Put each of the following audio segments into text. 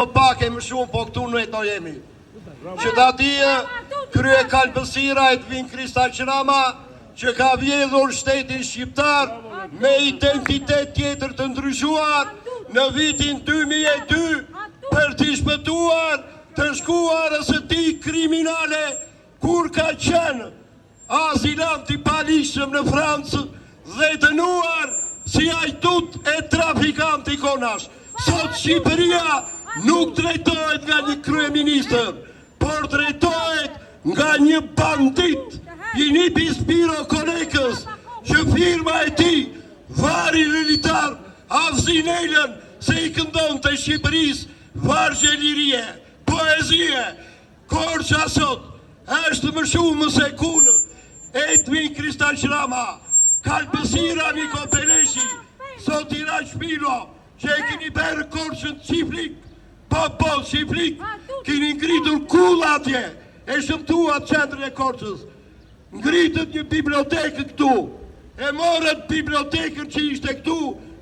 Më pak e më shumë, po këtu ne do jemi. Që ta dijë kryekalbësira Edvin Kristaq Rama, që ka vjedhur shtetin shqiptar me identitet tjetër të ndryshuar në vitin 2002 për t'i shpëtuar të shkuarës së tij kriminale kur ka qenë Azilant i paligjshëm në Francë dhe dënuar si hajdut e trafikant ikonash. Sot Shqipëria nuk drejtohet nga një kryeministër, por drejtohet nga një bandit i nipi Spiro Kolekës, që firma e tij vari në litar Avzi Nelën se i këndonte Shqipërisë vargje lirie, poezie, Korça sot është më shumë se kurrë Edvin Kristaq Rama, kalbësira Niko Peleshi, Sotiraq Pilo, që e kini bërë Korçën çiflik, po po çiflik, kini ngritur kulla atje, e shëmtuat qendrën e Korçës. Ngritët një bibliotekë këtu, e morët bibliotekën që ishte këtu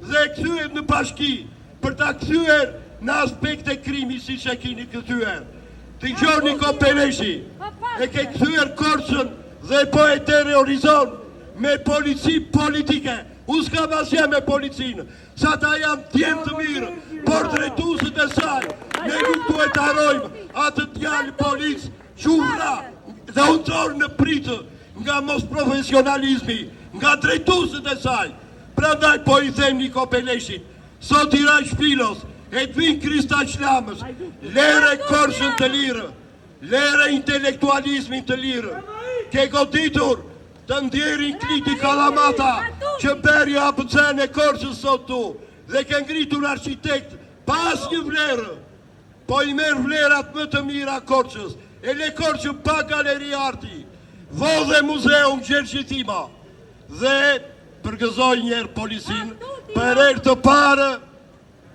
dhe e kthyet në bashki për ta kthyer në aspekte krimi siç e kini kthyer. Dëgjo Niko Peleshi, e ke kthyer Korçën dhe po e terrorizon me polici politike. Unë s'kam asgjë me policinë, se ata janë djem të mirë, por drejtuesit e saj, ne nuk duhet të harrojmë atë djalë polic Që u vra dhe u nxor në pritë nga mosprofesionalizmi, nga drejtuesit e saj. Prandaj po i them Niko Peleshit, Sotiraq Pilos, Edvin Kristaq Ramës, lere Korçën të lirë, lere intelektualizmin të lirë. Ke goditur të ndjerin Kliti Kallamata që bëri ABC-në e Korçës sot këtu dhe ke ngritur arkitekt pa asnjë vlerë. Po i merr vlerat më të mira Korçës, e le Korçën pa galeri arti. Vodhe muzeun Gjergji Dhima dhe përgëzoj njëherë policinë për herë të parë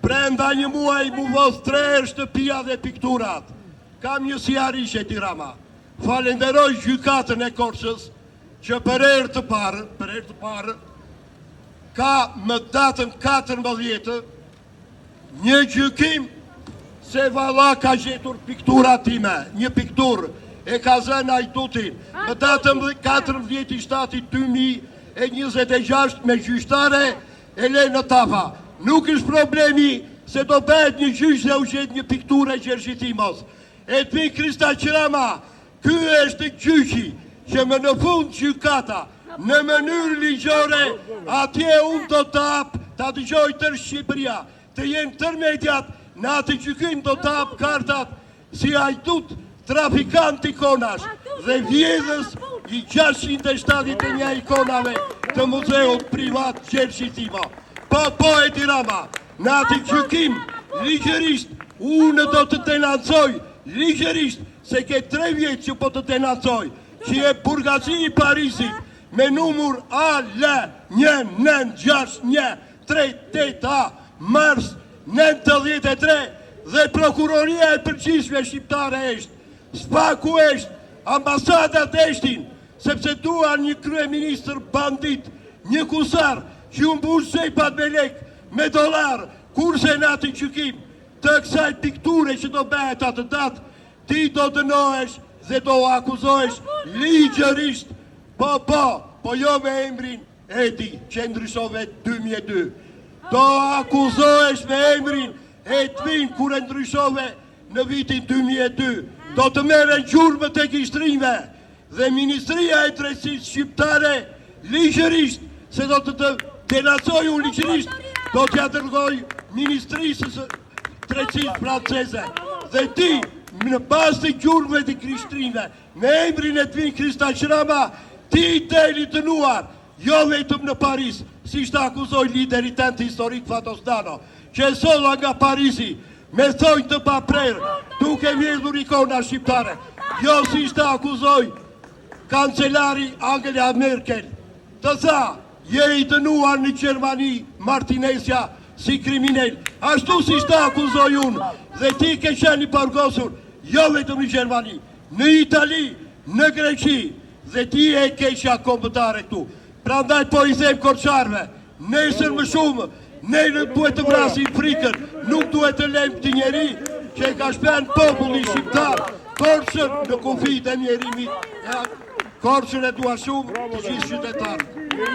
brenda një muaji m'u vodh tre herë shtëpia dhe pikturat. Kam një sihariq Edi Rama. Falenderoj gjykatën e Korçës që për herë të parë, për herë të parë ka më datën 14 Një gjykim se valla ka gjetur piktura time, një pikturë e ka zënë hajduti në datën 14.7.2026 me gjyqtare Elena Tafa. Nuk është problemi se do bëhet një gjyq dhe u gjet një pikturë e Gjergji Dhimos. Edvin Kristaq Rama, ky është gjyqi që më në fund gjykata në mënyrë ligjore atje unë do të hap, ta dëgjojë tërë Shqipëria, të jenë tërë mediat, në atë gjykim do të hap kartat si hajdut trafikant ikonash dhe vjedhës i 671 ikonave të muzeut privat Gjergji Dhima. Po, po, Edi Rama, në atë gjykim ligjërisht unë do të denoncoj ligjërisht se ke tre vjet që po të denoncoj që je burgaxhi i Parisit me numur AL 1 9 6 1 3 8 A Mars 93 dhe prokuroria e përgjithshme shqiptare është SPAK-u është, ambasadat heshtin, sepse duan një kryeministër bandit, një kusar që ju mbush xhepat me lek, me dollar, kurse në atë gjykim të kësaj pikture që do bëhet atë datë, ti do dënohesh dhe do akuzohesh ligjërisht, po po, po jo me emrin Edi, që e ndryshove 2002. Do akuzohesh me emrin Edvin kur e ndryshove në vitin 2002. Do të merren gjurmët e gishtrinjve dhe Ministria e Drejtësisë Shqiptare ligjërisht se do të të denoncoj unë ligjërisht, do t'ja dërgoj Ministrisë së Drejtësisë franceze. Dhe ti, në bazë të gjurmëve të gishtrinjve, me emrin Edvin Kristaq Rama, ti del i dënuar, jo vetëm në Paris, si të akuzoi lideri tënd historik Fatos Nano, që e solla nga Parisi, me thonj të paprerë, duke vjedhur ikona shqiptare, jo si të akuzoi kancelari Angela Merkel, të tha, je i dënuar në Gjermani, Martinezja, si kriminel, ashtu si të akuzoj unë, dhe ti ke qenë i burgosur, jo vetëm në Gjermani, në Itali, në Greqi, dhe ti e keqja kombëtare këtu. Prandaj po i them korçarve, nesër më shumë, ne nuk duhet të vrasim frikën, nuk duhet të lejmë këtë njeri. që e ka shpen populli shqiptar, Korçën në kufijtë e mjerimit. Korçën e dua shumë të gjithë qytetarët.